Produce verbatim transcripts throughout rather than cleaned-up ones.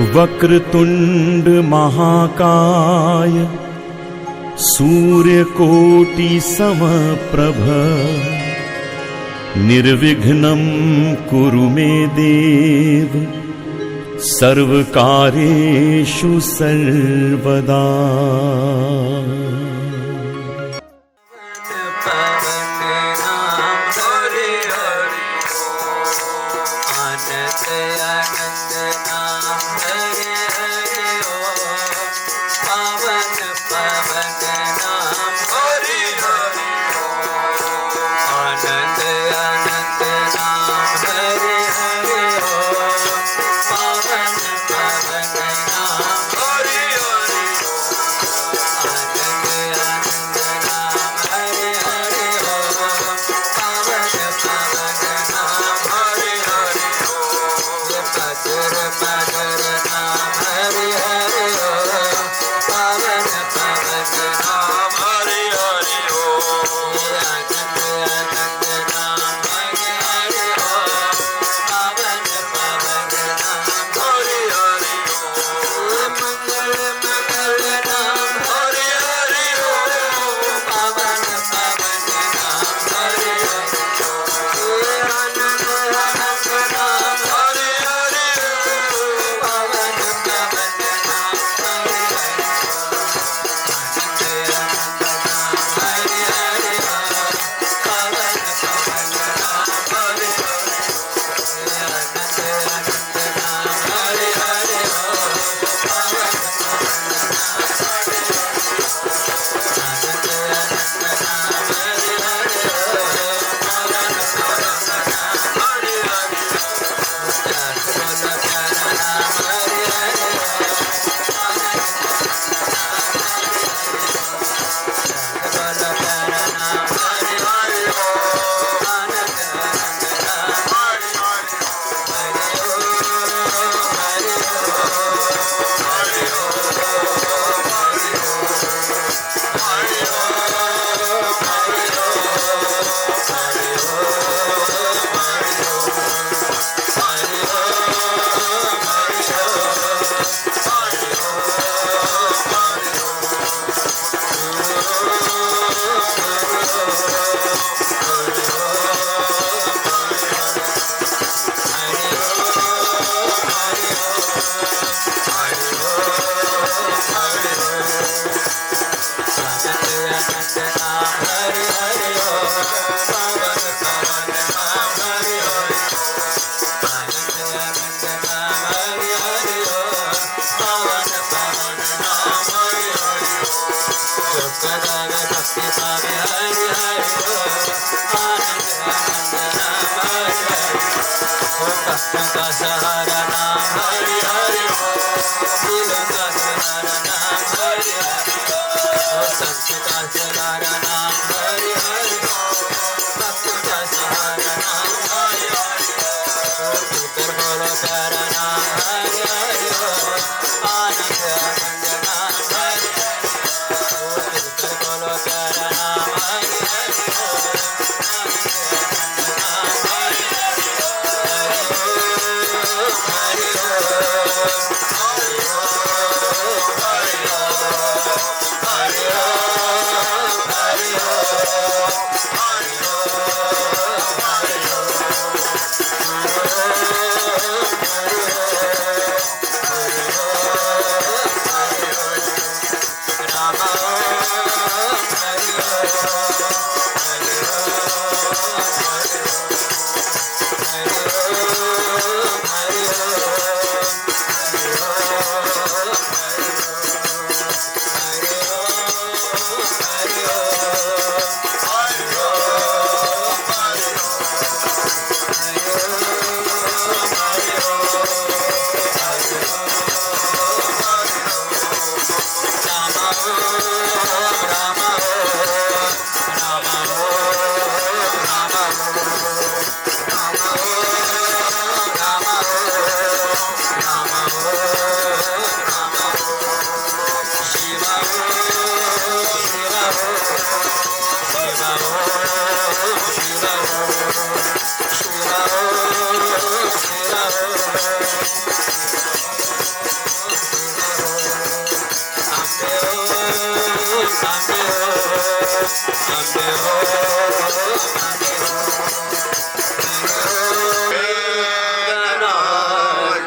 वक्रतुण्ड महाकाय सूर्यकोटि समप्रभ। निर्विघ्नं कुरु मे देव सर्वकार्येषु सर्वदा।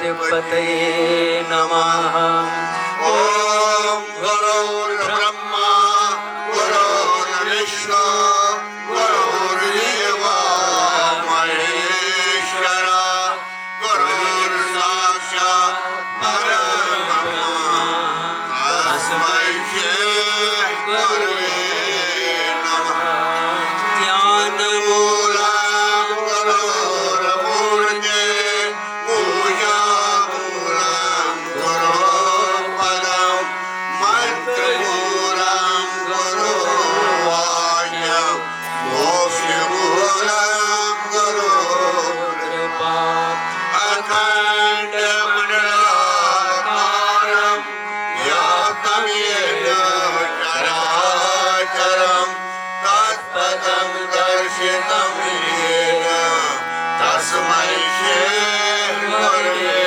गणाधिपतये नमः। ॐ गुरुर्ब्रह्मा गुरुर्विष्णु गुरुर्देवो महेश्वर गुरुर्साक्षात् परब्रह्म तस्मै श्री गुरुवे नमः। ध्यानमूलं गुरोर्मूर्ते पूजामूलं गुरोः पदम्। मन्त्रमूलं गुरोः वाक्यम्। मोक्षमूलं गुरोः कृपा। अखण्डमण्डलाकारं व्याप्तं येन चराचरम्। तत्पदं दर्शितं येन तस्मै श्री गुरवे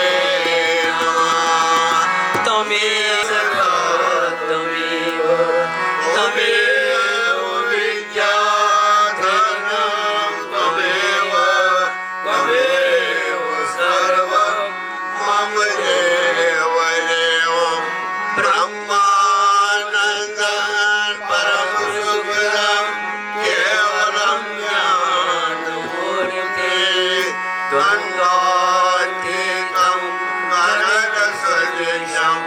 नमः। त्वमेव त्वमेव त्वमेव विद्या धनं त्वमेव त्वमेव सर्वं मम देव देव। ब्रह्मानन्दं परमसुखदं केवलं ज्ञानमूर्ति द्वन्द्वातीतं गगनसदृशं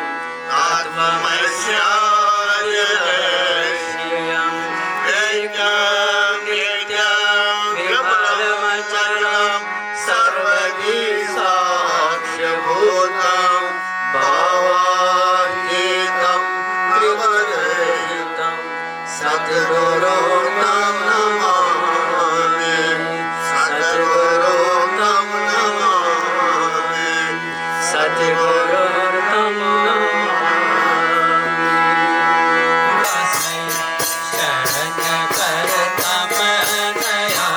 तत्त्वमस्यादिलक्ष्यम्। वेद्यं नित्यं विमलमचलं सर्वदीसाक्ष्यभूतं भावातीतं त्रिगुणातीतं सद्गुरुं तं नमामि। सद्गुरुं तं नमामि। सद्गुरुं तं नमामि। शरण कर तम दया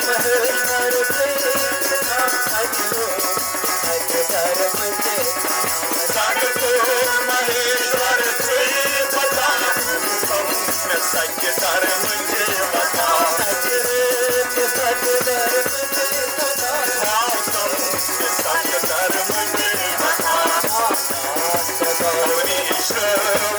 महेश्वर से बता, सच, सच धर्म के बता। सत तो महेश्वर से बता, तुम सच धर्म के बता। सच रे, सच धर्म के बता। हाँ, तुम सच धर्म के बता। गौरीश मम।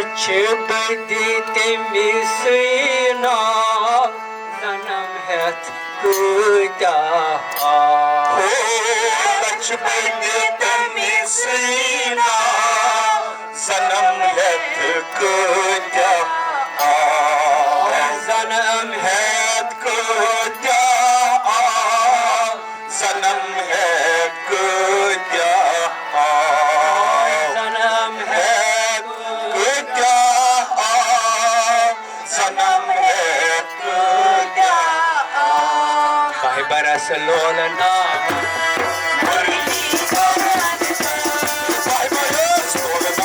چھِ بدی تٔمِسٕے ناو، جنم ہٮ۪تھ کۭتیٛاہ آو۔ ہو، لَچھِ بدی تٔمِسٕے ناو، جنم ہٮ۪تھ کۭتیٛاہ آو۔ جنم ہٮ۪تھ کۭتیٛاہ آو۔ جنم ہٮ۪تھ کۭتیٛاہ آو۔ جنم ہٮ۪تھ کۭتیٛاہ آو۔ جنم ہٮ۪تھ کۭتیٛاہ آو۔ بھائی برس لول نام۔ بھائی برس لول نام۔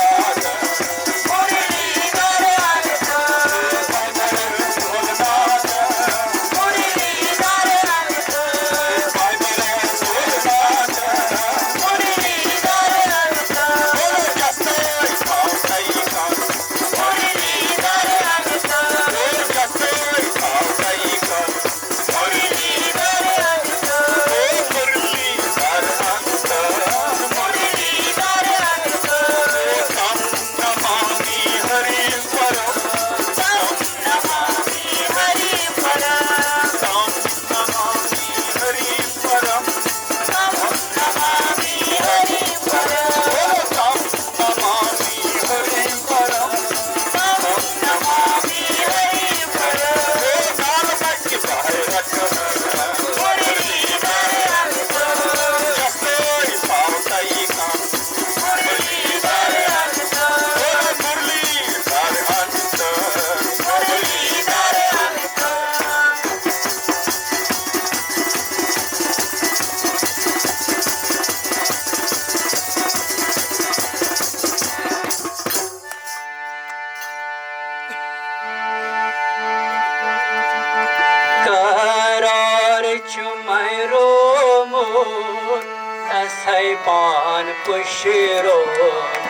قرار چھُ مےٚ رومُت، تسے پان پُشرومُت۔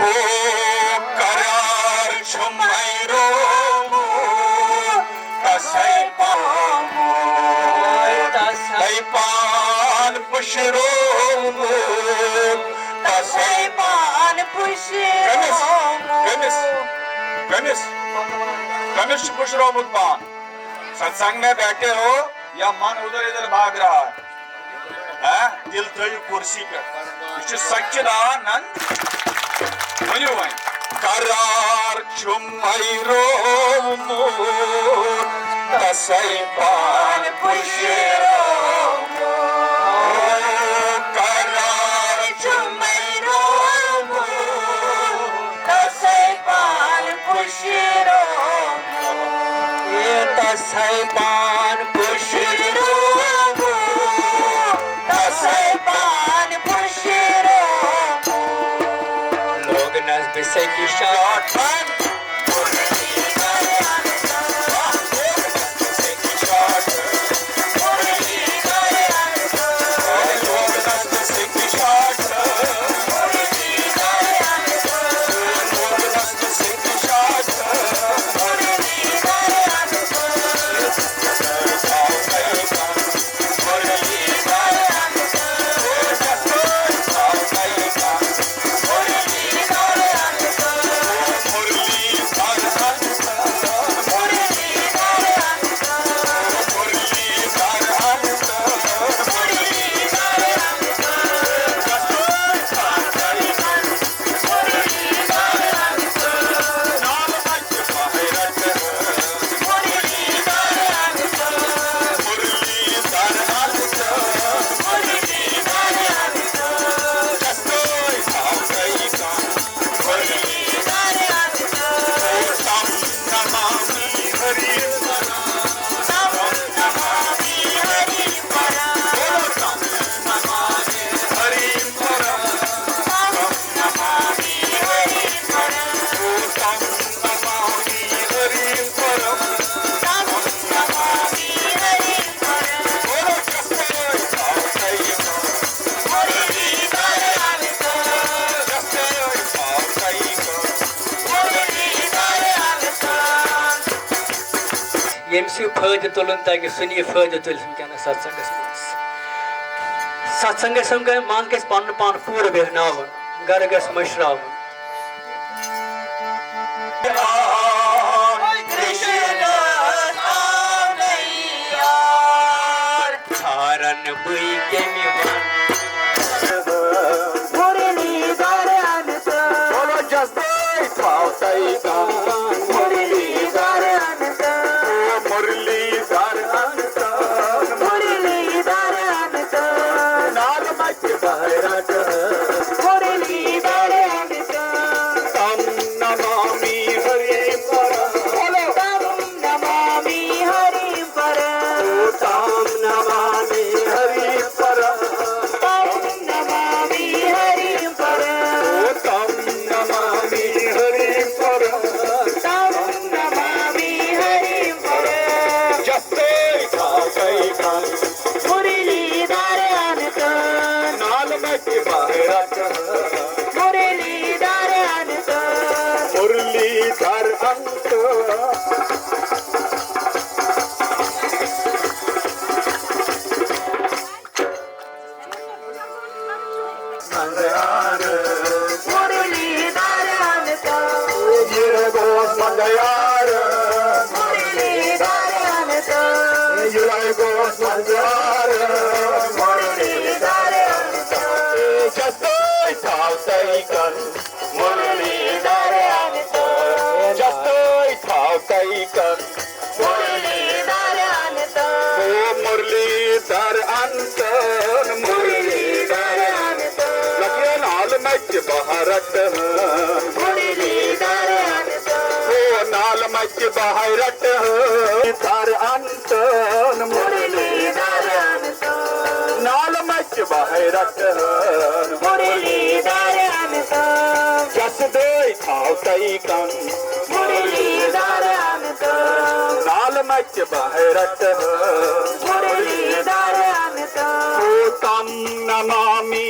ہو، قرار چھُ مےٚ رومُت، تسے پان، تسے پان پُشرومُت، تسے پان پُشرومُت۔ کٔمِس؟ کٔمِس؟ کٔمِس؟ کٔمِس چھُ پُشرومُت پان؟ ستسنگ میں بیٹھے ہو یا من ادھر ادھر بھاگ رہا ہے؟ ہاں؟ دل تھٲیِو کُرسی پٮ۪ٹھ۔ یہِ چھُ سچِدانند۔ ؤنِو وۄنۍ۔ قرار چھُ مےٚ رومُت، تسے پان پُشرومُت۔ قرار چھُ مےٚ رومُت، تسے پان پُشرومُت۔ تسے پان پُشرومُت، تسے پان پُشرومُت۔ لوگنس بہٕ سیٚکہِ شاٹھن۔ ییٚمہِ سۭتۍ فٲیدٕ تُلُن تَگہِ، سُہ نِیہِ فٲیدٕ تُلِتھ وٕنکیٚنَس ستسنگس منٛز۔ ستسنگس منٛز منٛز گژھِ پنُن پان پوٗرٕ بیٚہناوُن، گرٕ گژھِ مٔشراوُن۔ منگیار، مرلی دار انت، یہ گوس منگیار، مرلی دار انت، یہ گوس منگیار، مرلی دار انت، جستے تھاو تئی کن، مرلی دار انت، جستے تھاو تئی کن۔ مرلی دار انت۔ او مرلی دار انت، مرلی دار انت۔ لگیا نال مچ بہارٹ۔ مرلی دار انت۔ او نال مچ بہارٹ۔ دار انت، مرلی دار انت۔ نال مچ بہارٹ۔ مرلی دار انت۔ جس دے تھاو تئی کن۔ مرلی دار انت۔ نال مچ بہارٹ۔ مرلی دار انت۔ او تم نمامی۔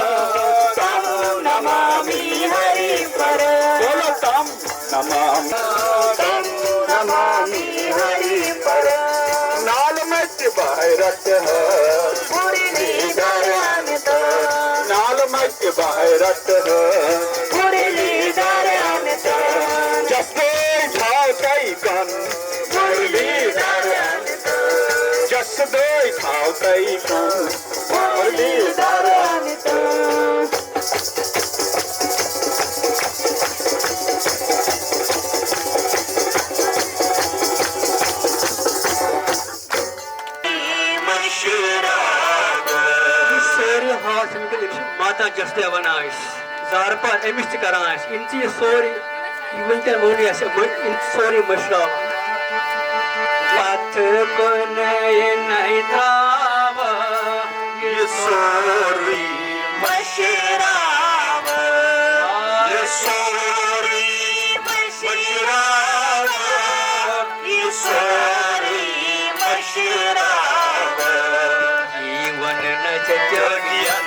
تم نمامی ہری پر۔ بولو تم نمامی۔ تم نمامی ہری پر۔ نال مچ بہارٹ۔ مرلی دار انت۔ نال مچ بہارٹ۔ مرلی دار انت۔ جس دے تھاو تئی کن۔ مرلی دار انت۔ جس دے تھاو تئی کن۔ مرلی دار انت۔ مشراب۔ یہِ سٲری حال چھِ وٕنکیٚن أمِس ماتا جسدیا وَنان أسۍ۔ زارپار أمِس تہِ کران أسۍ۔ یِم تہِ یہِ سورُے، یہِ وٕنکیٚن ووٚن اَسہِ، یِم سورُے مٔشراوان۔ پتہٕ کُنے نَے ترٛاوان یہِ سورُے مٔشراوان۔ یہِ سورُے مٔشراوان۔ یہِ سورُے مٔشراوان۔ یی وَنہٕ نہ ژےٚ چٲنِین۔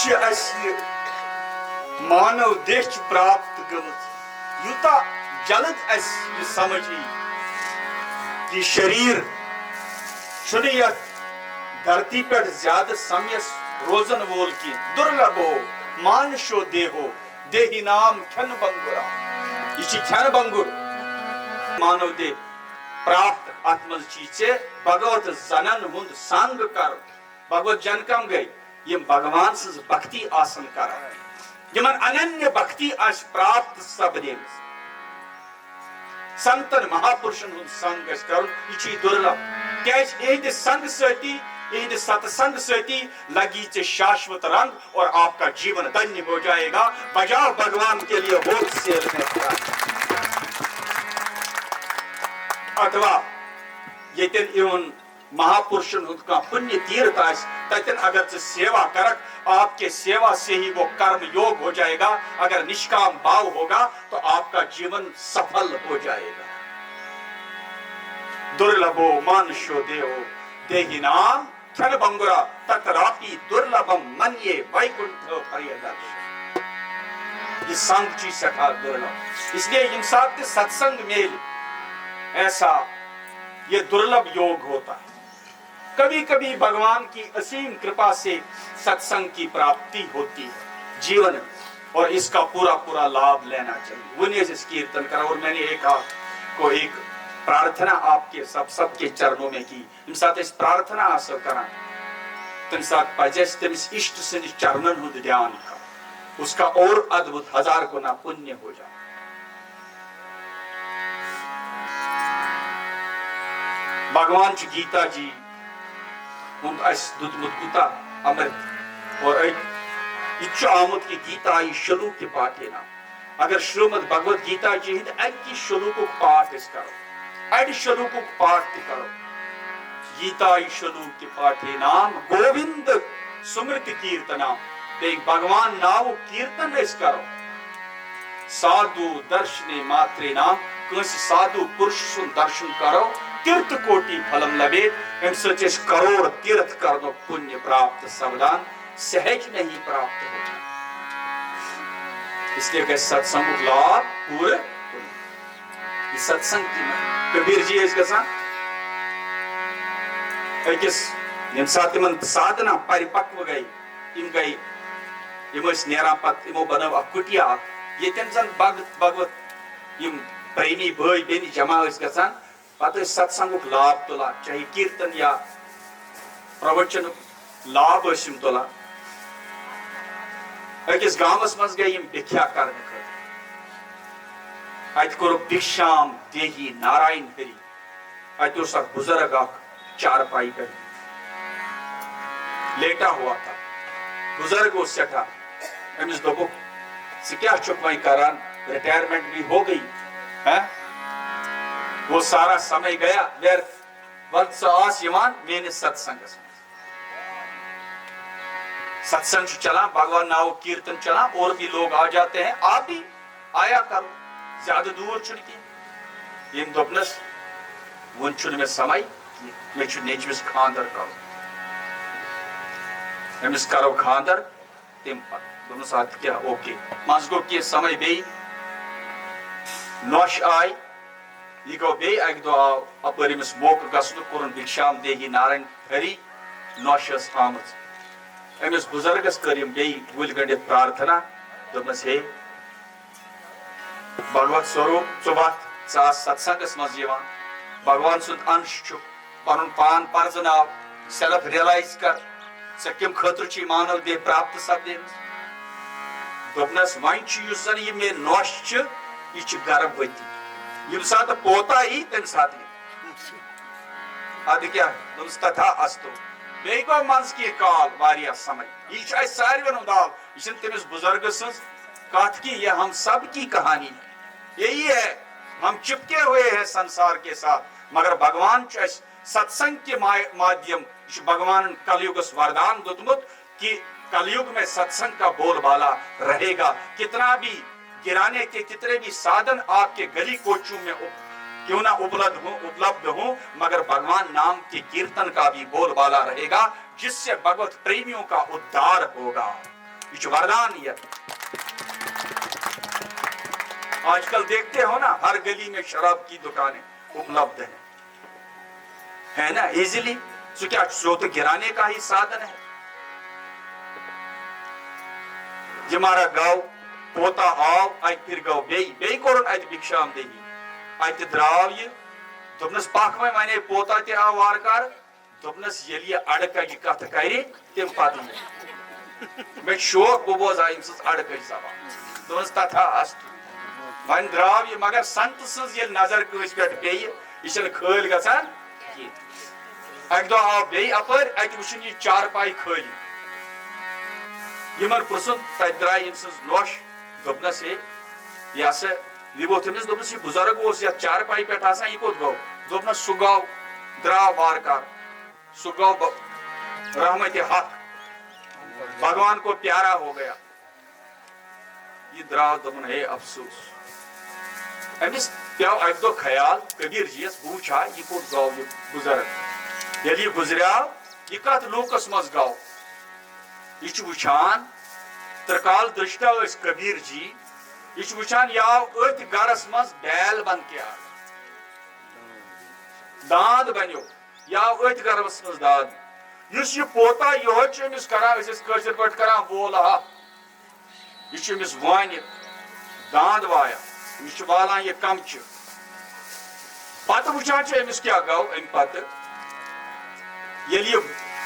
چھِ اَسہِ یہِ مانو دیہ چھِ پراپت گٔمٕژ، یوٗتاہ جلد اَسہِ یہِ سمجھ یی کہِ شریٖر چھُنہٕ یَتھ دھرتی پٮ۪ٹھ زیادٕ سمیَس روزن وول کینٛہہ۔ دُرلبھو مانشو دیہو دیہی نام کھٮ۪نہٕ بنگُرا۔ یہِ چھِ کھٮ۪نہٕ بنگُر۔ مانو دیہ پراپت، اَتھ منٛز چھِ ژےٚ بھگوت زنن ہُنٛد سنگ کرُن۔ بھگوت جن کم گٔے؟ یِم بھگوان سٕنٛز بھکتی آسن کران، یِمن اننیہ بھکتی آسہِ پراپت سپدیمٕژ۔ سنتن مہاپُرشن ہُنٛد سنگ گژھِ کرُن، یہِ چھُ دُرلبھ۔ کیازِ؟ یِہنٛدِ سنگ سۭتی، یِہنٛدِ ستسنگ سۭتی لگی ژےٚ شاشوت رنگ اور آپ کا جیون دھنیہ ہو جائے گا۔ بجاؤ بھگوان کے لیے ہوت سیر میں۔ اتھوا ییٚتٮ۪ن یِہُنٛد مہاپُرشن ہُنٛد کانٛہہ پُنیہ تیٖرتھ آسہِ، تتٮ۪ن اگر ژٕ سیوا کرکھ، آپ کے سیوا سے ہی وہ کرم یوگ ہو جائے گا۔ اگر نشکام بھاو ہوگا تو آپ کا جیون سفل ہو جائے گا۔ دُرلبھو مانشو دیہو دیہی نام کھٮ۪نہٕ بنگُرا، تتراپی دُرلبھم منیے ویکنٹھ پریہ درشن۔ یہِ سنگ چھُ سٮ۪ٹھاہ دُرلبھ۔ اس لیے ییٚمہِ ساتہٕ تہِ ستسنگ میلہِ، ایسا یہ دُرلبھ یوگ ہوتا ہے۔ کبھی کبھی بھگوان کی اسیم کرپا سے ستسنگ کی پراپتی ہوتی ہے جیون میں، اور اس کا پورا پورا لابھ لینا چاہیے۔ وۄنۍ ٲسۍ أسۍ کیرتن کران، اور میں نے ایک آپ کو ایک پرارتھنا آپ کے سب سب کے چرنوں میں کی۔ ییٚمہِ ساتہٕ أسۍ پرارتھنا آسو کران، تَمہِ ساتہٕ پَزِ اَسہِ تٔمِس اِشٹ سٕنٛدِس چرنن ہُنٛد دیان کرُن۔ اس کا اور ادبھت ہزار گنا پُنیہ ہو جاتا۔ بھگوان چھُ گیتا جی ہُنٛد اَسہِ دیُتمُت کوٗتاہ امرت، اور أتۍ یہِ تہِ چھُ آمُت کہِ گیتا یہِ شلوک تہِ پاٹھے نام۔ اگر شریمد بھگوت گیتا جی ہٕنٛدِ اَکہِ شلوکُک پاٹھ أسۍ کرو، اَڑِ شلوکُک پاٹھ تہِ کرو، گیتا یہِ شلوک تہِ پاٹھے نام گووِند سمرتی کیرتنام، بیٚیہِ بھگوان ناوُک کیرتن أسۍ کرو، سادھو درشنے ماترے نام، کٲنٛسہِ سادھو پُرُش سُنٛد درشن کرو، تیرتھ کوٹی پھلم لبے، اَمہِ سۭتۍ چھِ أسۍ کرور تیرتھ کرنُک پُنیہ پراپت سپدان۔ سہج نہیں پراپت ہوتا۔ اس لیے گژھِ ستسنگُک لابھ پوٗرٕ تُلُن۔ یہِ ستسنگ تہِ نہٕ۔ کبیر جی ٲسۍ گژھان أکِس، ییٚمہِ ساتہٕ تِمن سادھنا پرِ پکوٕ گٔے، یِم گٔے، یِم ٲسۍ نیران پتہٕ، یِمو بنٲو اکھ کُٹیا اکھ، ییٚتٮ۪ن زن بھگت، بھگوت یِم پریمی بٲے بیٚنہِ جمع ٲسۍ گژھان، پتہٕ ٲسۍ ستسنگُک لابھ تُلان، چاہے کیرتن یا پروچنُک لابھ ٲسۍ یِم تُلان۔ أکِس گامس منٛز گٔے یِم بھکھیا کرنہٕ خٲطرٕ۔ اتہِ کوٚرُکھ بھکشام دیہی ناراین ہری۔ اتہِ اوس اکھ بُزرگ اکھ چارپایی پٮ۪ٹھ لیٹا ہوا تھا۔ بُزرگ اوس سٮ۪ٹھاہ۔ أمِس دوٚپُکھ، "ژٕ کیٛاہ چھُکھ وۄنۍ کران؟ ریٹائرمنٹ بھی ہو گئی، ہیں؟ وہ سارا سمے گیا ویرتھ۔ وَلہٕ ژٕ آس یِوان میٲنِس ستسنگس منٛز۔" ستسنگ چھُ چلان، بھگوان ناوُک کیرتن چلان، اور بھی لوگ آ جاتے ہیں، آپ بھی آیا کرو، زیادٕ دوٗر چھُنہٕ کینٛہہ۔ ییٚمۍ دوٚپنس، "وۄنۍ چھُنہٕ مےٚ سمے کینٛہہ، مےٚ چھُ نیٚچوِس خانٛدر کرُن، أمِس کرو خانٛدر تَمہِ پتہٕ۔" دوٚپنس، "اَدٕ کیٛاہ، اوکے۔" منٛزٕ گوٚو کینٛہہ سمے بیٚیہِ، نۄش آے، یہِ گوٚو بیٚیہِ اَکہِ دۄہ آو اَپٲرۍ أمِس موقعہٕ گژھنُک، کوٚرُن بھکشام دیہی نارن ہری، نۄش ٲس آمٕژ۔ أمِس بُزرگس کٔر یِم بیٚیہِ گُلۍ گٔنڈِتھ پرارتھنا، دوٚپنس، "ہے، بھگوت سوروپ، ژٕ وَتھ، ژٕ آس ستسنگس منٛز یِوان، بھگوان سُنٛد انش چھُکھ، پنُن پان پرزناو، سیلف ریلائز کر، ژےٚ کَمہِ خٲطرٕ چھُے مانو دیہ پراپت سپدیمٕژ؟" دوٚپنس، "وۄنۍ چھُ یُس زن یہِ مےٚ نۄش چھِ، یہِ چھِ گربھوتی، ییٚمہِ ساتہٕ پوتا یی، تَمہِ ساتہٕ یی۔" اَدٕ کیٛاہ؟ دوٚپنس، "تتھا استو۔" بیٚیہِ گوٚو منٛزٕ کینٛہہ کال، واریاہ سمے۔ یہِ چھُ اَسہِ ساروِین ہُنٛد حال، یہِ چھِنہٕ تٔمِس بُزرگہٕ سٕنٛز کتھ کینٛہہ، یہ ہم سب کی کہانی ہے۔ یہی ہے، ہم چپکے ہوئے ہیں سنسار کے ساتھ، مگر بھگوان چھُ اَسہِ ستسنگ کے ما-، مادھیم، یہِ چھُ بھگوانن کلیُگس وردان دیُتمُت کہ کلیُگ میں ستسنگ کا بول بالا رہے گا۔ کتنا بھی گرانے کے کتنے بھی سادھن آپ کے گلی کوچوں میں اپ-، کیوں نہ اپلبدھ ہوں، اپلبدھ ہوں، مگر بھگوان نام کے کیرتن کا بھی بول بالا رہے گا، جس سے بھگوت پریمیوں کا ادھار ہوگا۔ یہ چھُ وردان۔ یہ آج کل دیکھتے ہو نا، ہر گلی میں شراب کی دکانیں اپلبدھ ہیں، ہے نا، ایزیلی۔ سُہ کیٛاہ چھُ؟ سُہ تو گرانے کا ہی سادھن ہے۔ یہ مارا گاو، پوتا آو، اتہِ پھر گاو بیٚیہِ، بیٚیہِ کوٚرُن اتہِ بھکشام دہی۔ اتہِ درٛاو یہِ، دوٚپنس، پکھ وۄنۍ، وۄنۍ ہے پوتا تہِ آو وارٕ کارٕ۔ دوٚپنس، ییٚلہِ یہِ اڑٕ کجہِ کتھٕ کرِ، تمہِ پتہٕ یہِ۔ مےٚ چھُ شوق، بہٕ بوزٕ ہا أمۍ سٕنٛز اڑٕ کجہِ زبان۔ دوٚپنس، تتھا استُ۔ وۄنۍ درٛاو یہِ، مگر سنتہٕ سٕنٛز ییٚلہِ نظر کٲنٛسہِ پٮ۪ٹھ پیٚیہِ، یہِ چھَنہٕ خٲلۍ گژھان کینٛہہ۔ اکہِ دۄہ آو بیٚیہِ اپٲرۍ، اتہِ وٕچھُن یہِ چارپاے خٲلی۔ یِمن پرٛژھُن، تتہِ درٛاے أمۍ سٕنٛز نوش۔ دوٚپنس، ہے، یہِ ہسا، یہِ ووٚتھ أمِس، دوٚپنس، یہِ بُزرگ اوس یتھ چارپایہِ پٮ۪ٹھ آسان، یہِ کوٚت گوٚو؟ دوٚپنس، سُہ گوٚو، درٛاو وارٕ کارٕ۔ سُہ گوٚو ب-، رحمتِ حق، بھگوان کو پیارا ہو گیا۔ یہِ درٛاو، دوٚپُن، ہے افسوس۔ أمِس پیوٚو اَکہِ دۄہ خیال، کبیٖر جی یَس، بہٕ وٕچھِ ہا، یہِ کوٚت گوٚو یہِ بُزرگ؟ ییٚلہِ یہِ گُزریو، یہِ کَتھ لوٗکَس منٛز گوٚو؟ یہِ چھُ وٕچھان، ترٛکال درشٹا ٲسۍ کبیٖر جی، یہِ چھُ وٕچھان، یہِ آو أتھۍ گَرَس منٛز بیل بن کے آ گیا۔ داند بنیو۔ یا أتھۍ گرس منٛز داد۔ یُس یہِ پوتا یِہوٚے چھُ أمِس کران، أسۍ ٲسۍ کٲشِر پٲٹھۍ کران وول ہا۔ یہِ چھُ أمِس وانہِ داند وایان، أمِس چھُ والان یہِ کمچہِ۔ پتہٕ وٕچھان چھِ أمِس کیٛاہ گوٚو اَمہِ پتہٕ۔ ییٚلہِ یہِ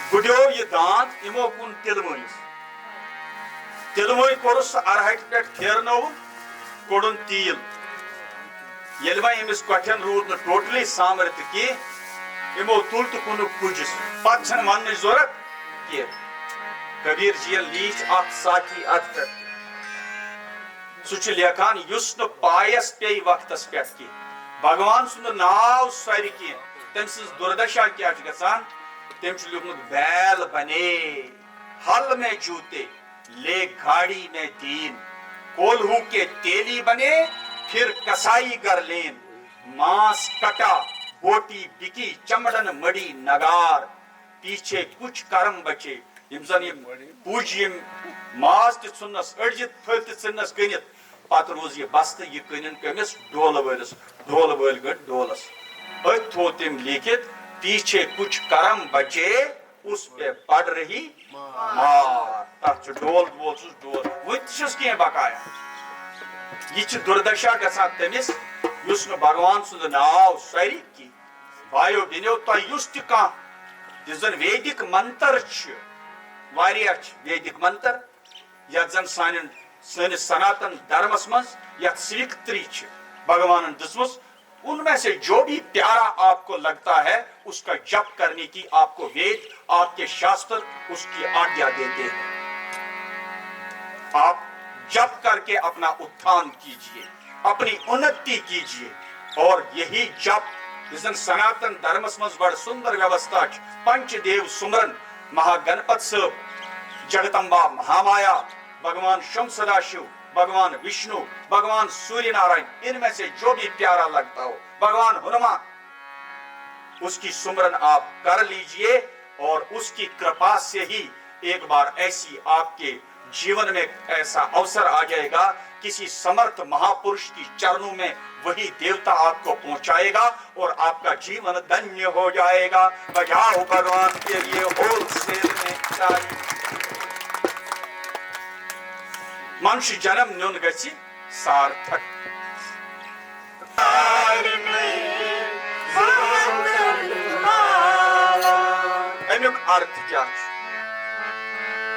بُڈیو یہِ داند، یِمو کُن تِلہٕ وٲنِس۔ تِلہٕ وٲنۍ کوٚرُس سُہ ارہٹہِ پٮ۪ٹھ پھیرنووُن، کوٚڑُن تیٖل۔ ییٚلہِ وۄنۍ أمِس کۄٹھٮ۪ن روٗد نہٕ ٹوٹلی سامرتھ کینٛہہ، یِمو تُل تہٕ کُنُکھ کُجِس۔ پتہٕ چھَنہٕ وننٕچ ضروٗرت کینٛہہ۔ کبیٖر جی یَن لیٖچھ اکھ ساتھی اَتھ پٮ۪ٹھ۔ سُہ چھُ لیکھان، یُس نہٕ پایَس پیٚیہِ وقتَس پٮ۪ٹھ کینٛہہ، بھگوان سُنٛد ناو سۄرِ کینٛہہ، تٔمۍ سٕنٛز دُردشا کیٛاہ چھِ گژھان؟ تٔمۍ چھُ لیوٗکھمُت، بیل بنے ہل میں جوتے، لے گاڑی میں دین، کولہو کے تیلی بنے، پھر کسائی گر لین۔ ماس کٹا، بوٹی بکی، چمڑن مڑی نگار، پیچھے کچھ کرم بچے۔ یِم زن یِم پُج، یِم ماز تہِ ژھُننس، أڑجہِ پھٔلۍ تہِ ژھُننس کٕنِتھ، پتہٕ روٗز یہِ بستہٕ، یہِ کٕنن کٔمِس؟ ڈولہٕ وٲلِس۔ ڈولہٕ وٲلۍ گٔنڈۍ ڈولس۔ أتھۍ تھوٚو تٔمۍ لیٖکھِتھ، پیچھے کچھ کرم بچے، اس پہ پڑ رہی مار۔ تتھ چھُ ڈول وول، چھُس ڈول۔ وُنہِ تہِ چھُس کینٛہہ بقایا۔ یہِ چھِ دُردشا گژھان تٔمِس، یُس نہٕ بھگوان سُنٛد ناو سۄرِ کینٛہہ۔ بایو بیٚنیو، تۄہہِ یُس تہِ کانٛہہ، یُس زن ویدِک منتر چھِ، واریاہ چھِ ویدِک منتر، یتھ زن سانٮ۪ن، سٲنِس سناتن دھرمس منٛز یتھ سویکتری چھِ بھگوانن دِژمٕژ، ان میں سے جو بھی پیارا آپ کو لگتا ہے، اس کا جپ کرنے کی آپ کو وید، آپ کے شاستر اس کی آگیا دیتے ہیں۔ آپ جپ کر کے اپنا اتھان کیجیے، اپنی انتی کیجیے۔ اور یہی جپ، یُس زن سناتن دھرمس منٛز بڑٕ سُندر ویوستھا چھِ، پنچ دیو سُمرن، مہا گنپت صٲب، جگدمبا مہامایا، بھگوان شم سدا شیو، بھگوان وشنو، بھگوان سوریہ نارائن، ان میں سے جو بھی پیارا لگتا ہو، بھگوان ہنومان، اس کی سمرن آپ کر لیجئے اور اس کی کرپا سے ہی ایک بار ایسی آپ کے جیون میں ایسا اوسر آ جائے گا، کسی سمرتھ مہاپرش کی چرنوں میں وہی دیوتا آپ کو پہنچائے گا اور آپ کا جیون دھنیہ ہو جائے گا۔ بجاؤ بھگوان کے لیے ہول سیل میں تالی۔ منش جنم نیون گژھِ سارتھک۔ امیُک ارتھ کیٛاہ چھُ؟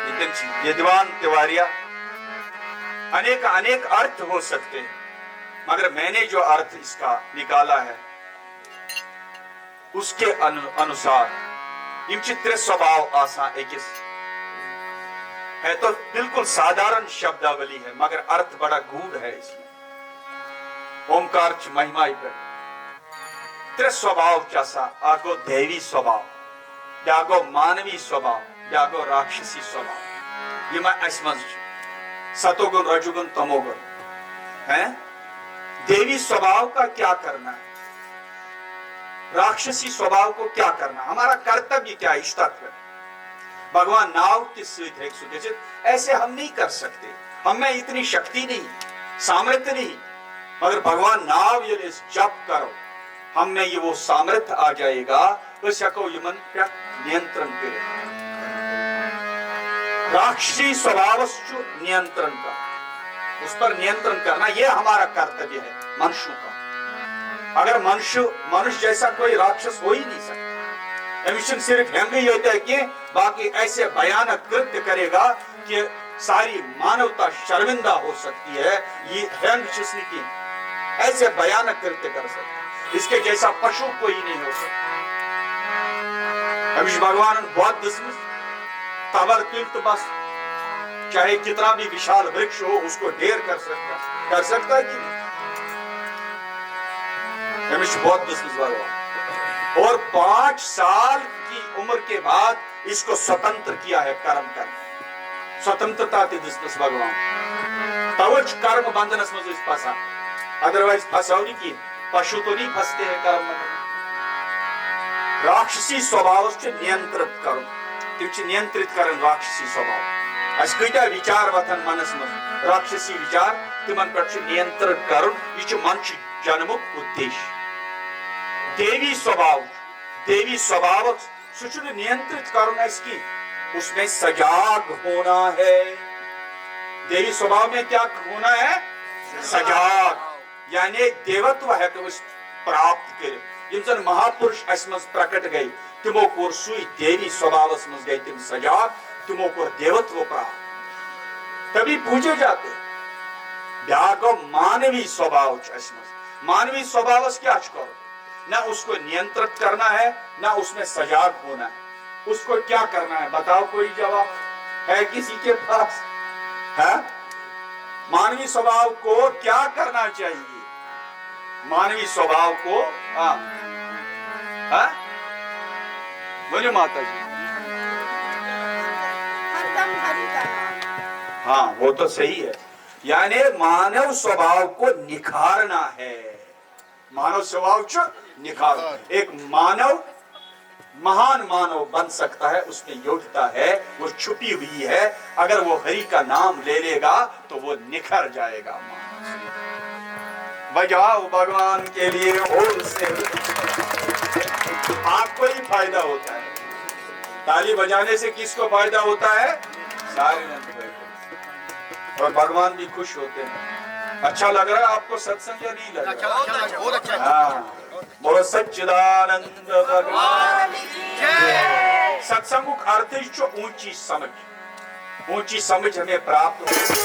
ییٚتٮ۪ن چھِ یدوان تہِ واریاہ، انیک انیک ارتھ ہو سکتے ہیں، مگر میں نے جو ارتھ اس کا نکالا ہے، اس کے انو-، انوسار یِم چھِ ترٛےٚ سوبھاو آسان أکِس۔ ہے تو بالکل سادھارن شبداولی ہے، مگر ارتھ بڑا گوٗڑھ ہے اس میں۔ اومکار چھِ مہمایہِ پٮ۪ٹھ۔ ترٛےٚ سوبھاو چھِ آسان، اکھ گوٚو دیوی سوبھاو، بیٛاکھ گوٚو مانوی سوبھاو، بیٛاکھ گوٚو راکشسی سوبھاو۔ یِم اَسہِ منٛز چھِ ستو گُن، رجو گُن، تمو گُن۔ ہیں؟ دیوی سوبھاو کا کیا کرنا ہے؟ راکشسی سوبھاو کو کیا کرنا؟ ہمارا کرتویہ کیا ہے؟ اشتاتو۔ بھگوان ناو کس سۭتۍ ہیٚکہِ سُہ گٔژھِتھ؟ ایسے ہم نہیں کر سکتے، ہم میں اتنی شکتی نہیں، سامرتھ نہیں۔ مگر بھگوان ناو ییٚلہِ أسۍ جپ کرو، ہم میں یہ وہ سامرتھ آ جائے گا، أسۍ ہیٚکو یِمن پٮ۪ٹھ نینترن کٔرِتھ۔ راکشسی سوبھاوس چھُ نینترن کرُن، اس پر نینترن کرنا، یہ ہمارا کرتویہ ہے، منشوں کا۔ اگر منش منش جیسا کوئی راکشس ہو ہی نہیں سکتا۔ أمِس چھِنہٕ صرف ہٮ۪نٛگٕے یوت کینٛہہ، باقی ایسے بھیانک کرتیہ کرے گا کہ ساری مانوتا شرمندہ ہو سکتی ہے۔ یہ ہٮ۪نٛگ چھِس نہٕ کینٛہہ، ایسے بھیانک کرتیہ کر سکتا ہے، اس کے جیسا پشو کوئی نہیں ہو سکتا۔ أمِس چھِ بھگوانن بۄد دِژمٕژ، تبر تُلۍ تہٕ بس، چاہے کتنا بھی وشال ورکش ہو، اس کو ڈھیر کر سکتا، کر سکتا ہے کہ نہیں؟ أمِس چھِ بۄد دِژمٕژ بھگوان۔ اور پانچ سال کی عمر کے بعد اس کو स्वतंत्र किया है कर्म करने۔ स्वतंत्रता تہِ دِژمٕژ بھگوان۔ توے چھُ کرم بندھنس منٛز أسۍ پھسان۔ Otherwise پھسو نہٕ کینٛہہ۔ پشو تو نہیں پھنستے ہیں کرم بندھن۔ راکشسی سوبھاوس چھُ نینترت کرُن۔ تِم چھِ نینترت کران راکشسی سوبھاو۔ اَسہِ کۭتیٛاہ وِچار وۄتھان منس منٛز، راکشسی وِچار، تِمن پٮ۪ٹھ چھُ نینترن کرُن۔ یہِ چھُ منشہِ جنمُک اُدیش۔ دیوی سوبھاو چھُ، دیوی سوبھاوس سُہ چھُنہٕ نینترت کرُن اَسہِ کینٛہہ۔ اس میں سجاگ ہونا ہے۔ دیوی سوبھاو میں کیا ہونا ہے؟ سجاگ۔ یعنی دیوتو ہیٚکو أسۍ پراپت کٔرِتھ۔ یِم زن مہاپُرُش اَسہِ منٛز پرکٹ گٔے، تِمو کوٚر سُے دیوی سوبھاوس منٛز گٔے تِم سجاگ، تِمو کوٚر دیوتو پراپت۔ تبھی پوجے جاتے ہیں۔ بیٛاکھ گوٚو مانوی سوبھاو چھُ اَسہِ منٛز۔ مانوی سوبھاوس کیٛاہ چھُ کرُن؟ نہ اس کو नियंत्रित करना है, ना उसमें सजाग होना है। उसको क्या करना है? बताओ, कोई जवाब है किसी के पास? हाँ, मानवी स्वभाव को क्या करना चाहिए? मानवी स्वभाव को, हाँ, हाँ, बोलिए माता जी। हरदम हरि का नाम। हाँ, वो तो सही है। यानी मानव स्वभाव को निखारना है। मानव स्वभाव को निखार। एक मानव, महान मानव बन सकता है, उसमें योग्यता है, वो छुपी हुई है। अगर वो हरि का नाम ले लेगा तो वो निखर जाएगा। मानव स्वभाव। बजाओ भगवान के लिए होल से। आपको ही फायदा होता है। ताली बजाने से किसको फायदा होता है? सारे। और भगवान भी खुश होते हैं। अच्छा लग रहा है आपको सत्संग या नहीं लग रहा? अच्छा, अच्छा, बहुत अच्छा। हाँ, बोलो सच्चिदानंद भगवान। सत्संग का अर्थ ही जो ऊंची समझ, ऊंची समझ हमें प्राप्त हो।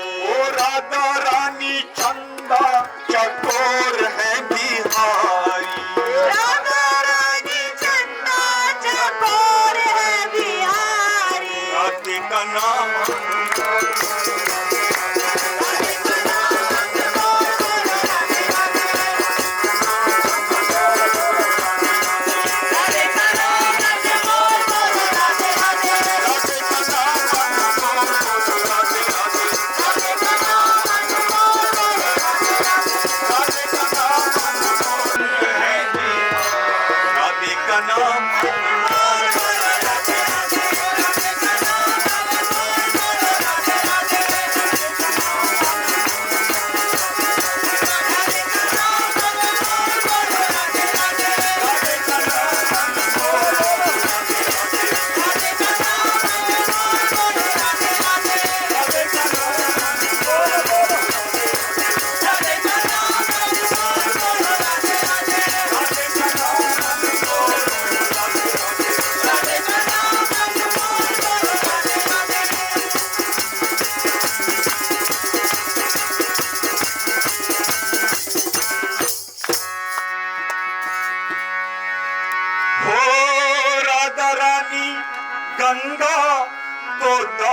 ओ राधा रानी चंदा चकोर है बिहारी। राधा रानी चंदा चकोर है बिहारी। राधिका नाम।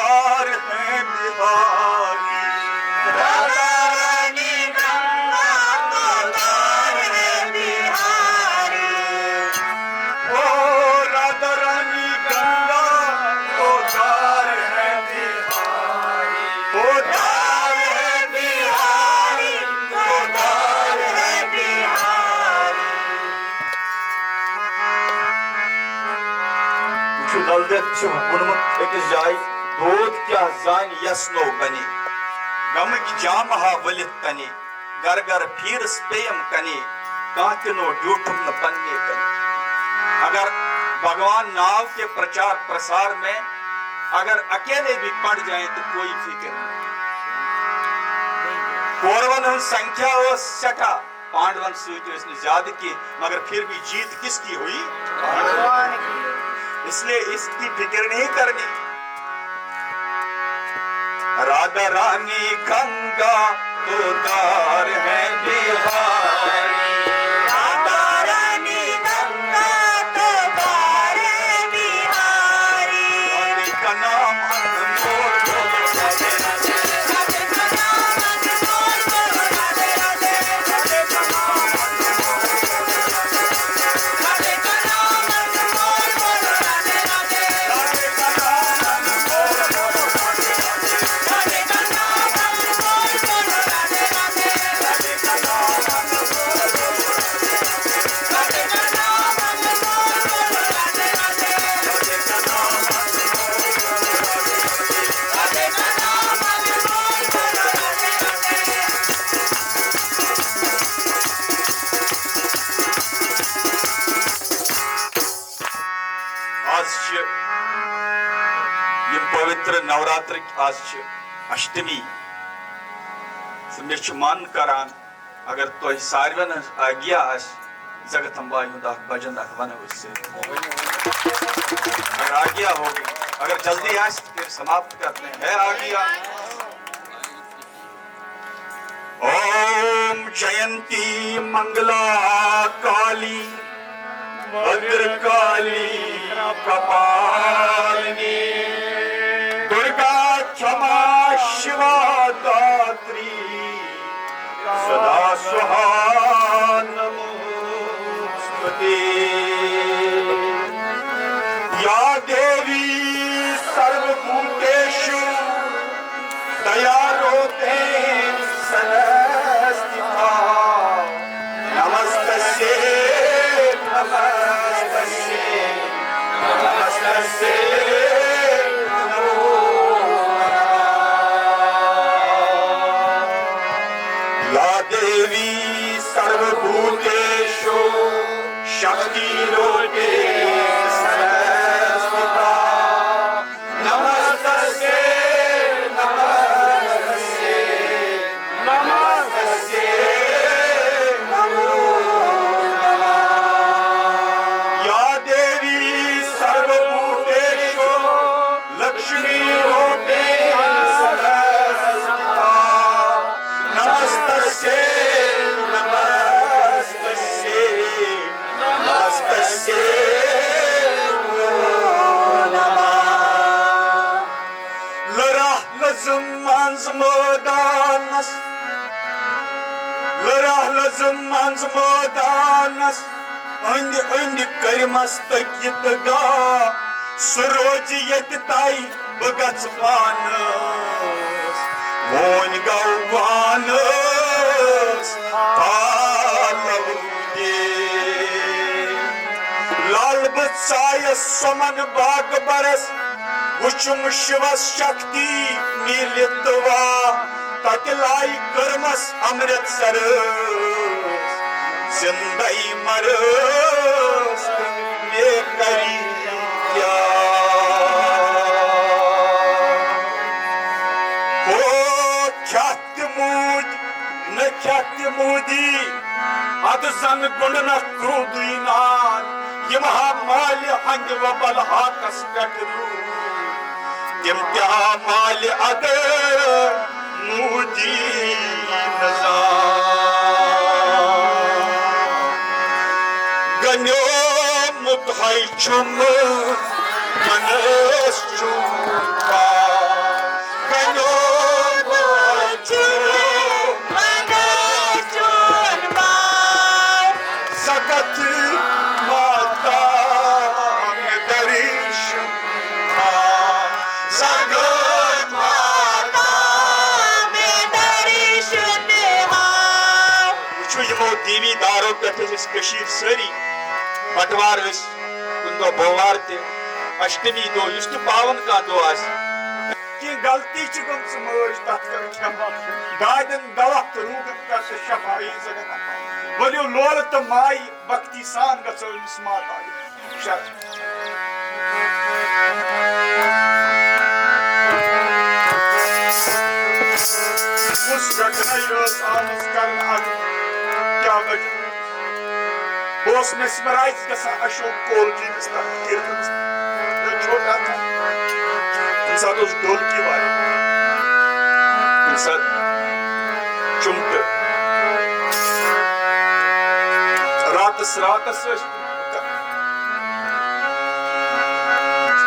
دار ہے بہاری۔ رادا رانی گنگا تو دار ہے بہاری۔ او رادا رانی گنگا تو دار ہے بہاری۔ او دار ہے بہاری، او دار ہے بہاری۔ وٕچھِو، لل دٮ۪د چھُ ووٚنمُت أکِس جایہِ، دود کیٛاہ زانہِ یَس نو بَنے، غمٕکۍ جامہٕ ہا ؤلِتھ تَنے، گَرٕ گَرٕ پھیٖرٕس پیٚیَم کَنے، کانٛہہ تہِ نو ڈیوٗٹھُم نہٕ پنٛنہِ کَنہِ۔ اگر بھگوان ناو کے پرچار پرسار میں اگر اکیلے بھی پڑ جائیں تو کوئی فکر نہیں۔ کورون ہٕنٛز سنکھیا ٲس سٮ۪ٹھاہ، پانڈون سۭتۍ ٲسۍ نہٕ زیادٕ کینٛہہ، مگر پھر بھی جیت کس کی ہوئی؟ اس لیے اس کی فکر نہیں کرنی۔ رادا رانی گنگا تو دار ہے بہاری۔ رادا رانی گنگا تو دار ہے بہاری۔ رانی کا نام انمول۔ آز چھِ یِم پویتر نوراترٕکۍ، آز چھِ اشٹمی۔ تہٕ مےٚ چھُ من کران، اگر تۄہہِ ساروٮ۪ن ہٕنٛز آگیا آسہِ، زگتمباہہِ ہُنٛد اکھ بجن اکھ ونو أسۍ سٲری۔ اگر آگیا ہوگی، اگر جلدی آسہِ، پھر سماپت کرتے ہیں۔ ہے آگیا۔ ॐ जयन्ती मङ्गला काली भद्रकाली कपालिनी दुर्गा क्षमा शिवा दात्री सदा स्वाहा नमोस्तुते। या देवी सर्वभूतेषु दयारूपेण सदा स्थिता। नमस्तस्यै, नमस्तस्यै, नमस्तस्यै नमो नमः। या देवी सर्वभूतेषु शक्तिरूपेण सदा स्थिता। नमस्तस्यै, नमस्तस्यै, नमस्तस्यै नमो नमः। या देवी सर्वभूतेषु लक्ष्मीरूपेण सदा स्थिता। नमस्तस्यै, नमस्तस्यै, नमस्तस्यै नमो नमः। لرہ لزم منٛز مٲدانس، لرہ لزم منٛز مٲدانس، أنٛدۍ أنٛدۍ کٔرمس تٔکیہِ تہٕ گاہ۔ سُہ روزِ ییٚتہِ تہِ بہٕ گژھٕ پانس۔ وۄنۍ گوٚو وانس پالو دِتھ۔ لال بہٕ ژایس سۄمن باغ برس، وُچھُم شِوس شکتی میٖلِتھ تہٕ واہ۔ تتہِ لایہِ کٔرمس امرتسرس زندے مرس، مےٚ کری کیٛاہ؟ ہو کھٮ۪تھ تہِ موٗدۍ، نہٕ کھٮ۪تھ تہِ موٗدی، ادٕ زن گُنڈنکھ روٗدُے نار۔ یِم ہا مالہِ ہنٛدِ وۄپل ہاکس پٮ۪ٹھ روٗدۍ، تِم تہِ ہا مالہِ ادٕ موٗدی نہٕ زانٛہہ۔ گنیومُت ہے چھُم منس چھُم پاو۔ کٔشیٖر سٲری بٹوار ٲسۍ، کُنہِ دۄہ بوموار تہِ، اشٹمی دۄہ، یُس تہِ پاوَن کانٛہہ دۄہ آسہِ۔ کینٛہہ غلطی چھِ گٔمژٕ مٲج، تَتھ کر کھٮ۪ما۔ دادٮ۪ن دوا تہٕ روٗدَن کر ژٕ شفا، اے زَگَن اَپا۔ ؤلِو لولہٕ تہٕ مایہِ بختی سان گژھو أمِس ماتایہِ۔ شر۔ کُس گٹرے ٲس آمٕژ کرنہٕ اَدٕ؟ کیٛاہ وجہ؟ بہٕ اوسُس mesmerize گژھان اشوک کول جی یَس تَتھ کِردارَس۔ یہِ چھوٹا تھا۔ کُنہِ ساتہٕ اوس ڈولکی وایان۔ کُنہِ ساتہٕ چُمٹہٕ۔ راتَس، راتَس ٲسۍ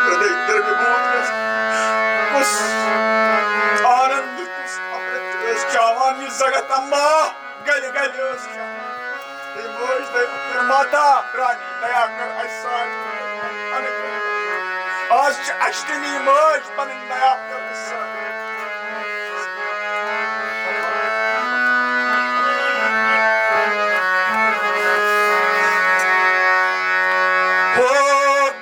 گٔدٕے تٔرمہِ بوٗت گژھِ۔ کُس آنند، کُس امرت ٲسۍ چاوان یہِ زگت اما۔ گلہِ گلہِ ٲسۍ چاوان۔ ہے مٲج دٔپۍ، ماتا رانی، دیا کر اَسہِ سارنٕے۔ آز چھِ اشٹمی مٲج، پنٕنۍ دیا کر اَسہِ سارنٕے۔ ہو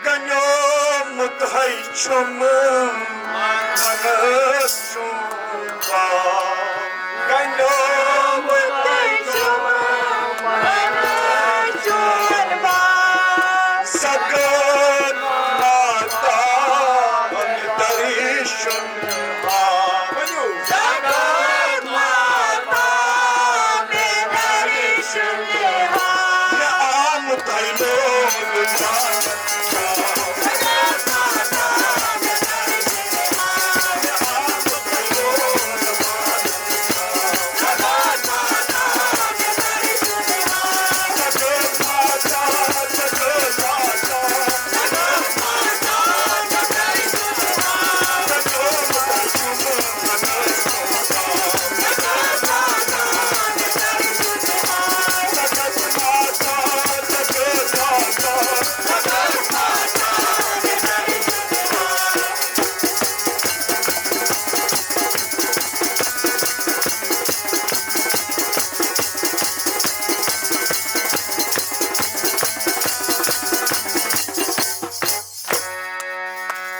گنیومُت ہے چھُم منس چون باغ۔ گنیومُت ہے چھُم منس چون باغ۔ سگن ماتا درشن۔ آ، ؤنِو۔ سگن ماتا مےٚ درشن ہاو۔ مےٚ آمُت ہے لوگ۔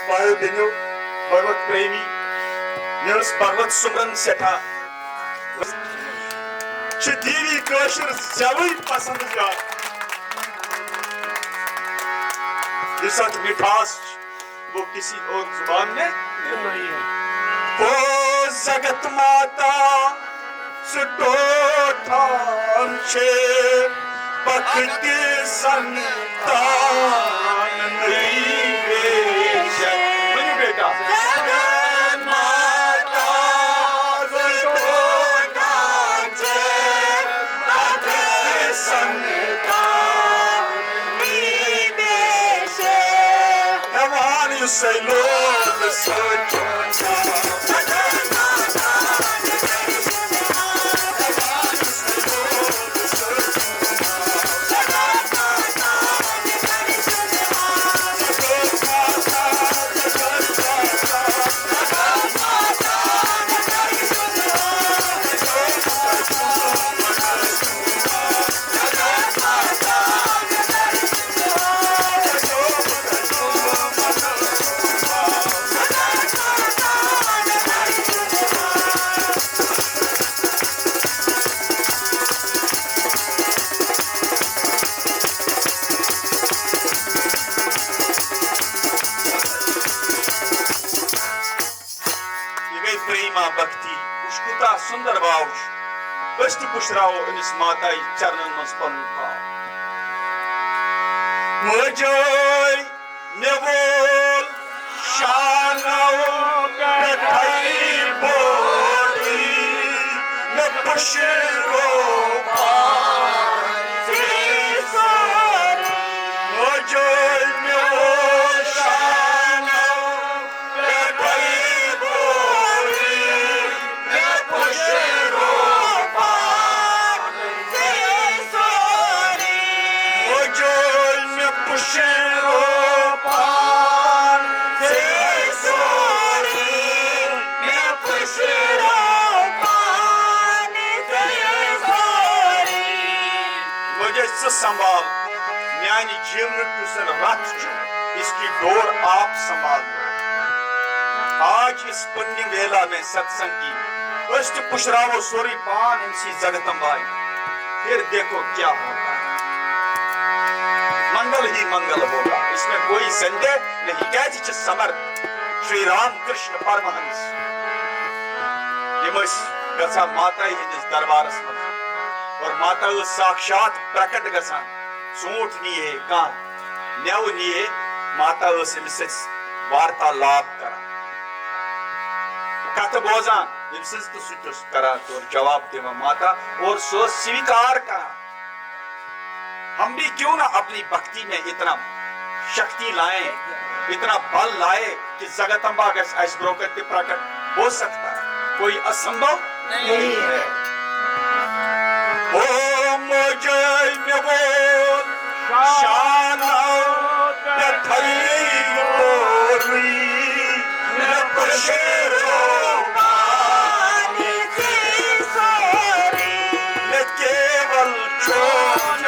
بایو بیٚنیو، بھگوت پریمی، مےٚ ٲس بھگوت سُمرن سٮ۪ٹھاہ۔ چھِ دیوی کٲشِر زٮ۪وٕے پسند زیادٕ۔ یُس اتھ مِٹھاس چھِ، وہ کسی اور زبان میں نہیں۔ او زگت ماتا، سُہ ٹوٹھان چھِ پکھ تہِ سنتان نٔے ویشن۔ ؤنِو بیٹا۔ زگن ماتا ٹوٹھان چھِ پکھ تہِ سنتان نٔے ویشن۔ ہٮ۪وان یُسے لوگ سُہ یہِ گٔے پریما بھکتی۔ وٕچھ کوٗتاہ سُندر باو چھُ۔ أسۍ تہِ پُشراوو أمِس ماتایہِ چرنن منٛز پنُن باو۔ مٲجٲے مےٚ وول شانو پٮ۪ٹھَے بوٹٕے، مےٚ پُشرو پان ژےٚ سورُے۔ مٲجٲے مےٚ وول شانو پٮ۪ٹھَے بوٹٕے، مےٚ پُشرو پان ژےٚ سورُے۔ مٲجٲے مےٚ پُشرو پان ژےٚ سورُے۔ مےٚ پُشرو پان ژےٚ ژٕ سنبھال، میانہِ جیونُک یُس زن رتھ چھُ، اس کی ڈور آپ سنبھال۔ آج اس پُنیہ ویلا میں ستسنگ کی، أسۍ تہِ پُشراوو سورُے پان أمۍ سٕے جگتمبایہِ۔ پھر دیکھو کیا ہوتا ہے۔ منگل ہی منگل ہوگا، اس میں کوئی سندیہ نہیں۔ کیازِ چھِ سمرتھ شری رام کرشن پرمہنس، یِم ٲسۍ گژھان ماتایہِ ہٕنٛدِس دربارس منٛز، اور ماتا ٲس ساکشات پرکٹ گژھان۔ ژوٗنٛٹھ نِیہِ ہے کانٛہہ، مٮ۪وٕ نِیہِ ہے، ماتا ٲس أمِس سۭتۍ وارتالاپ کران، کتھٕ بوزان أمۍ سٕنٛز، تہٕ سُہ تہِ اوس کران تورٕ جواب دِوان ماتا، اور سُہ ٲس سویکار کران۔ ہم بھی کیوں نہ اپنی بھکتی میں اتنا شکتی لائیں، اتنا بل لائے کہ جگتمبا گژھِ اسہِ برونٛہہ کنہِ تہِ پرکٹ۔ ہو سکتا ہے، کوئی اسمبھو نہیں ہے۔ او موجے مےٚ وول شانو پٮ۪ٹھَے ووتُے، مےٚ پُشرو پانہٕ ژےٚ سورُے۔ مےٚ کیول چون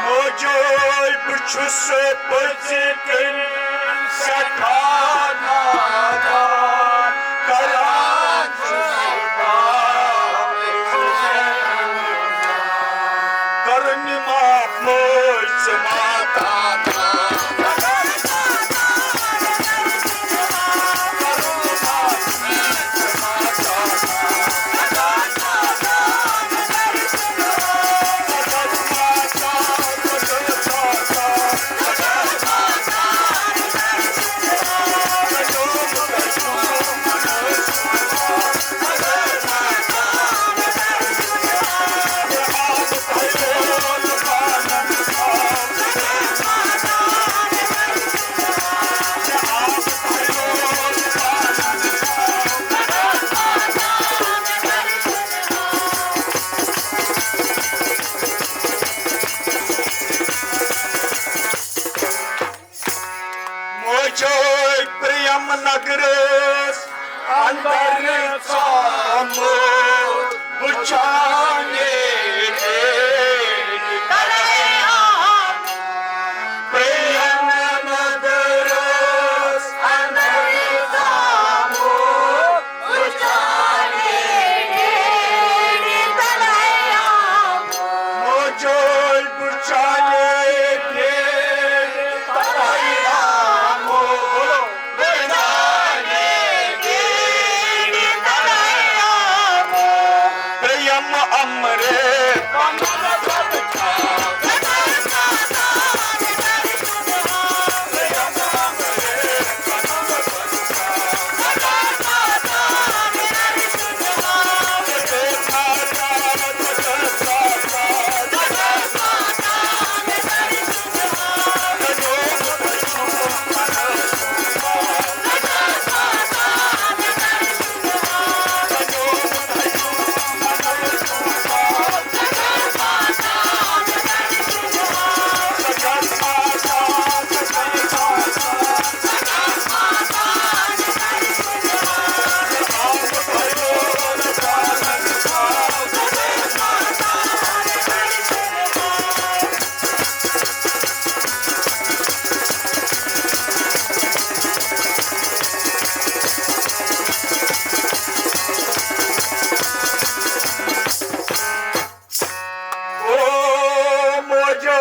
موجوے بہٕ چھُس پٔزۍ کِنۍ سٮ۪ٹھاہ نادان، کران چھُس پاپ۔ کٔرٕن معاف مٲج ژٕ ماتا۔ موجوے پریم نگرس اندر ژامُت وچھانے۔ پریم نگرس اندر ژامُت موجوے بہٕ چانے پھیرِ تلے آمُت۔ بہٕ چانے پھیرِ تلے آمُت۔ ترٛیٚیِم امرے او موجے۔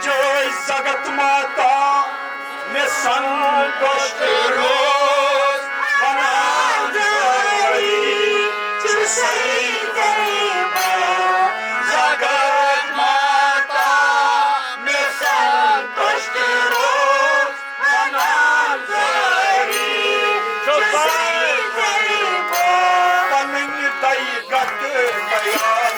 جاے زگت ماتا، مےٚ سنتوشٹ روز، ونان جٲری چھُ سٲری غریبا۔ زگت ماتا، مےٚ سنتوشٹ روز، ونان جٲری چھُ سٲری غریبا۔ پنٕنۍ دَیہِ گتہٕ بیان۔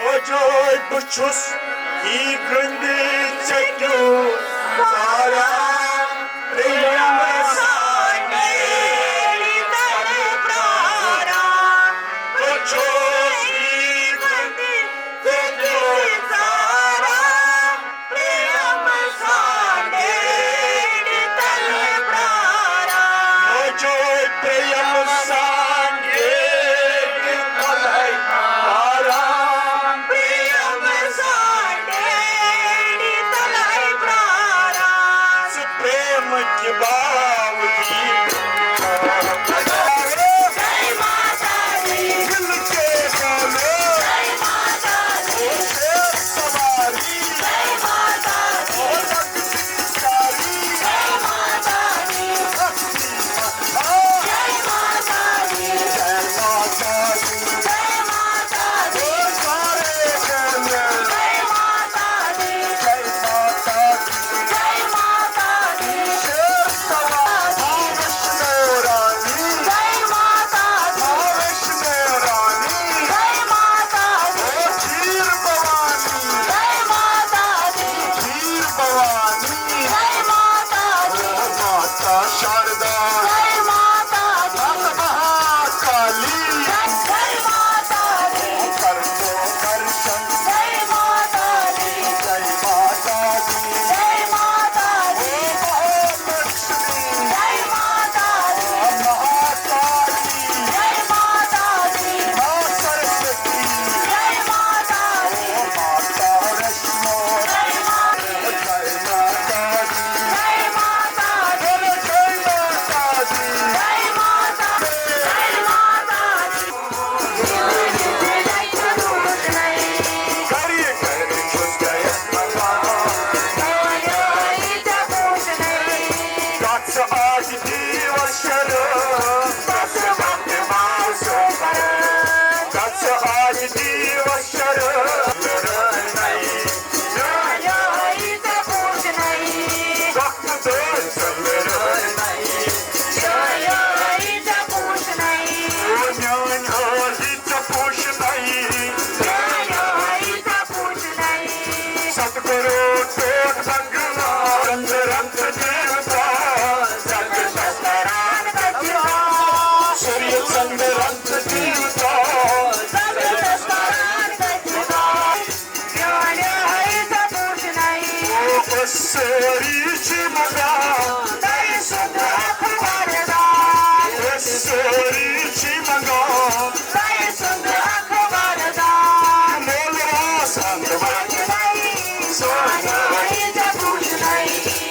موجود بہٕ چھُس یی گٔنٛڈِتھ ژےٚ کیُتھ ژاران، ترٛیٚیِم سان میٲنۍ تَلہٕ پرٛاران۔ بہٕ چھُس یی گٔنٛڈِتھ ژےٚ کیُتھ ژاران۔ پریم سان ڈیڈ تلے پراران۔ موجود پریم سان ڈیڈ تلے پراران۔ پریم سان ڈیڈ تلے پراران۔ سُہ پریم کہِ باوجود۔ جے ماتا دی۔ دل کے گانے۔ جے ماتا دی۔ شیر سواری۔ جے ماتا دی۔ جے ماتا دی۔ جے ماتا دی۔ جے ماتا دی۔ جے ماتا دی۔ جے ماتا دی۔ جے ماتا دی۔ جے ماتا دی۔ شیر سواری۔ مہاراشٹر رانی۔ جے ماتا دی۔ مہاراشٹر رانی۔ جے ماتا دی۔ او کھیر بھوانی۔ جے ماتا دی۔ کھیر بھوانی۔ جے ماتا دی۔ او ماتا شاردا۔ جے ماتا دی۔ ماتا مہاکالی۔ جے ماتا دی۔ کر دو درشن۔ جے ماتا دی۔ جے ماتا دی۔ جے ماتا دی۔ او مہالکشمی۔ جے ماتا دی۔ مہاکالی۔ جے ماتا دی۔ ماں سرسوتی۔ جے ماتا دی۔ او ماتا ویشنو۔ جے ماتا دی۔ جے ماتا دی۔ جے ماتا دی۔ بولو جے ماتا دی۔ جے ماتا دی۔ جے ماتا دی۔ گری گری چھُس گٔیَس مکان۔ گژھ آج دیوس شرم، بس وقت ماو سو پر۔ گژھ آج دیوس شرم۔ وقت دٲرۍ ژٔلۍ۔ میٲنۍ ٲہی ژےٚ پوٗچھ نَیی۔ ستگُروٗ ٹوٹھ بنگلا۔ رنٛگ رنٛگ دیوتا۔ سُریہ چندر رنٛگ دیوتا۔ أسۍ سٲری چھِ منٛگان۔ أسۍ سٲری چھِ منٛگان۔ مول راس اندر۔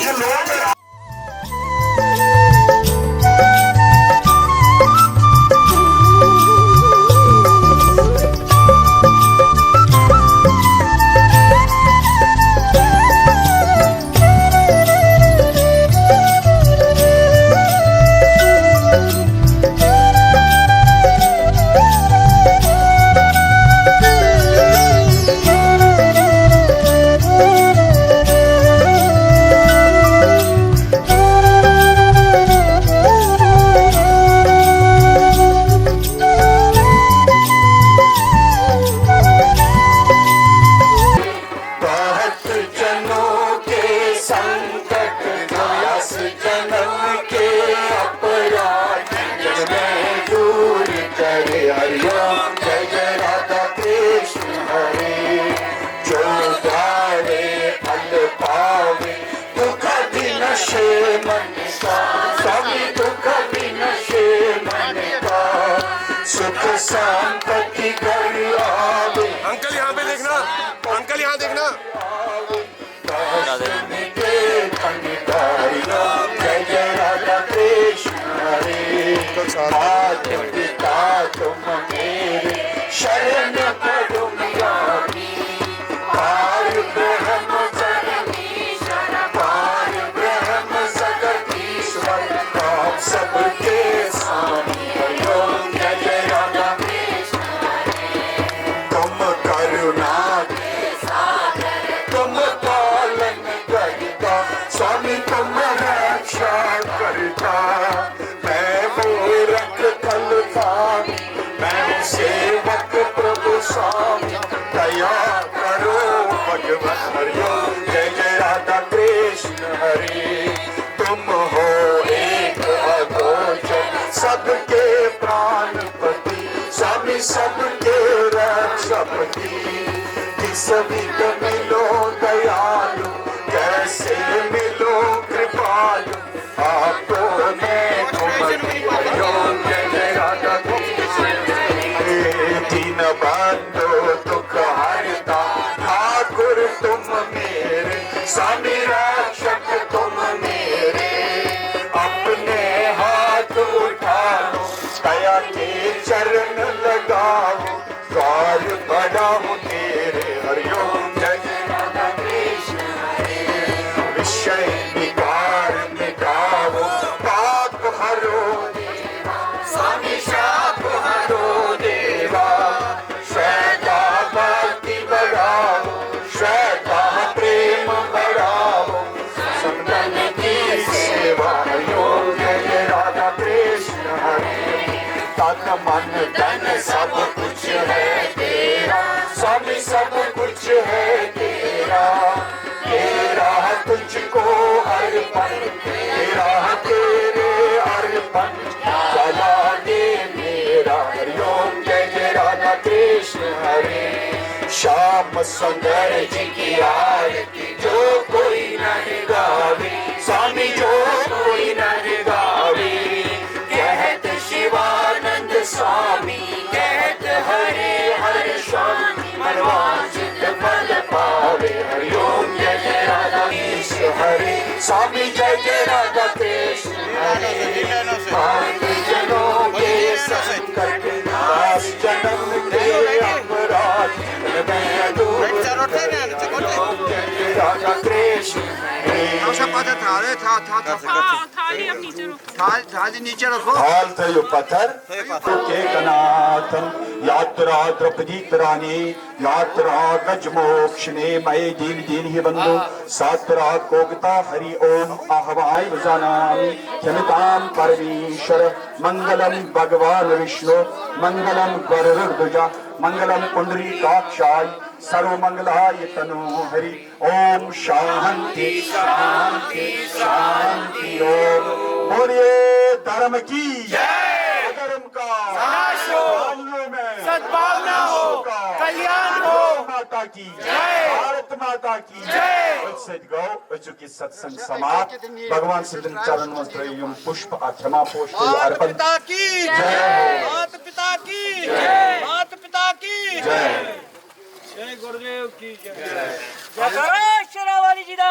یہِ لوگ स्वामी दुख विनशे मन का, सुख संपत्ति घर आवे। अंकल, यहाँ पे देखना, अंकल, यहाँ देखना। कष्ट मिटे धन धारी लो, जय जय राधा कृष्ण हरे। मात पिता तुम मेरे, शरण पड़ूंगा पार ब्रह्म जगदीश्वर, पार ब्रह्म जगदीश्वर, आप सबके स्वामी हरिओम। जय जय राधा कृष्ण हरे। तुम करुणा के सागर, तुम पालन करता, स्वामी तुम रक्षा करता। मैं मूरख खल स्वामी, मैं हूँ सेवक प्रभु स्वामी, दया करो भगवान हरिओम। जय जय राधा कृष्ण हरे। तुम हो एक अगोचर, सबके प्राणपति, स्वामी सबके रक्षापति। किस विध मिलो दयालु, कैसे मिलो कृपालु, आपको मैं तुम हरिओम। जय जय राधा कृष्ण। हे दीन बंधु दुख हरता, ठाकुर तुम मेरे, स्वामी रक्षक तुम मेरे। अपने हाथ उठा लो, दया के चरण लगाओ, द्वार बड़ा हो तेरे हरिओम। जय जय राधा कृष्ण हरे। विषय विकार मिटाओ, पाप हरो देवा, स्वामी शाप हरो देवा। श्रद्धा भक्ति बढ़ाओ, श्रद्धा प्रेम बढ़ाओ, संतन की सेवा हरिओम। जय जय राधा कृष्ण हरे। तन मन धन सब कुछ है तेरा, स्वामी सब कुछ है तेरा। तेरा तुझको अर्पण, तेरा तेरे अर्पण, चला दे मेरा हरिओम। जय जय राधा कृष्ण हरे। श्याम सुंदर जी की आरती जो कोई नर गावे, स्वामी जो कोई नर गावे। कहत शिवानंद स्वामी, कहत हरे हर स्वामी, मनवांछित फल पावे। हरिओम। जय जय राधा कृष्ण हरे। स्वामी जय जय राधा कृष्ण हरे। भक्त जनों के संकट नाश, जन्म के अपराध मैं दूर करे। हरिओम। जय जय राधा कृष्ण हरे। थाहा छ, थाहा छ, थाहा छ। थाल, थाल नीचे रखो। थाल थयो पत्थर। के कनाथम। यात्रा द्रौपदी तराने, यात्रा गजमोक्षणे मये दीन दीन ही बंधु। सात्रा कोकता हरि ओम आह्वाय जानामि। क्षमताम परमेश्वर। मंगलम भगवान विष्णु। मंगलम गरुड़ध्वजा। मंगलम पुंडरीकाक्षाय। सर्व मंगलाय तनो हरि। ओम शांति शांति शांति ओम। बोलिए धर्म की जय। अधर्म का नाश हो। में सद्भावना हो। का कल्याण हो। माता की जय। भारत माता की जय। सत गौ अचुकी सत्संग समाप्त। भगवान सिद्ध चरण में त्रय पुष्प अक्षमा पुष्प अर्पण। माता पिता की जय। माता पिता की जय। माता पिता की जय। श्री गुरुदेव की जय। जयकारा शेरावाली जी दा।